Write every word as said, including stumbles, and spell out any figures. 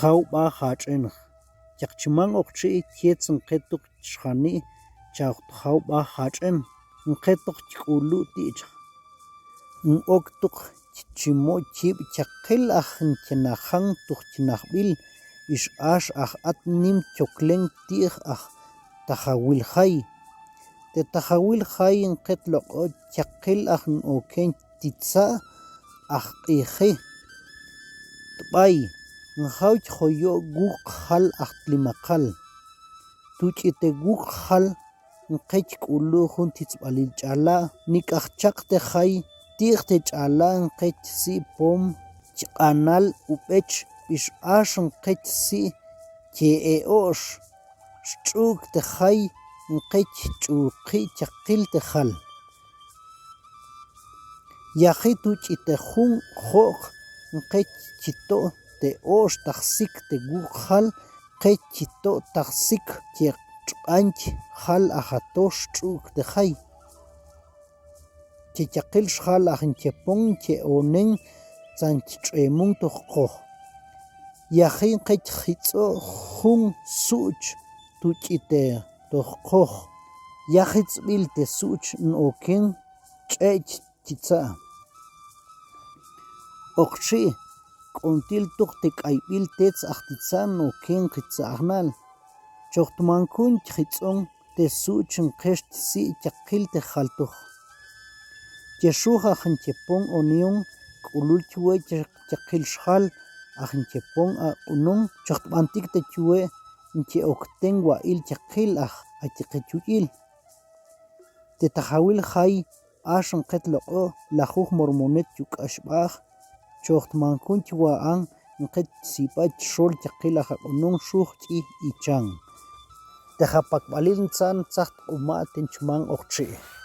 Tjaw b'a jatx'enj. Cheq chman Oqchi' kyetz nqe toq chxani' cha'oj tjaw b'a jatx'enj, nqe toq chk'ulu' ti'chaq. N-ok toq chimo chib' chaqil aj nchnajan tuj chnajb'il b'ix ax aj at nim choklen ti'j aj tajawil jay. Te tajawil jay nqe tloq'o chaqil aj n-oken titza' aj q'iji. Tb'ay, njaw chjoyo' wuj qjal aj tlimakal. Tuch'i te wuj qjal nqe chk'ulu' jun titzb'alil ch'ala', nik'aj chaq te jay ti'j te ch'ala' nqe chsi' pom chq'anal ub'ech b'ix ax nqe chsi' che e o'x. Xch'uuk te jay nqe chch'uuqi' chaqil te jal. Yaji' tuch'i te jun jo'j nqe chito' te o'x tajsik te wuj qjal, nqe chito' tajsik che tx'anch jal aj ato xch'uuk te jay. Che chaqil xjal aj nchepon nche onen tzan chtx'emon toj qoj. Yaji' nqe chjitz'o' jun su'ch tuch'i te toj qoj. Yajitz'b'il te su'ch n-oken tx'e' chitza'. Oqchi', k'until toq te k'ayb'il tetz aj titza' n-oken qitza' aj nal. Choj tmankun chjitz'on te su'ch nqe xchsi' chaqil te jal toj. Che xuj aj nchepon onion k'ulul chuwe chaqil xjal aj nchepon aq'unon, choj tb'antik te chuwe nche okten wa'il chaqil aj achiqe chuch'il. Te tajawil jay ax nqe tloq'o lajuj mormonet chuk'axb'aj, choj tmankun chwa'an nqe chsib'a chxol chaqil aj aq'unon xuj ch'i ichan. Te ja pakb'alil ntzan tzaj tq'uma' ten chman Oqchi'.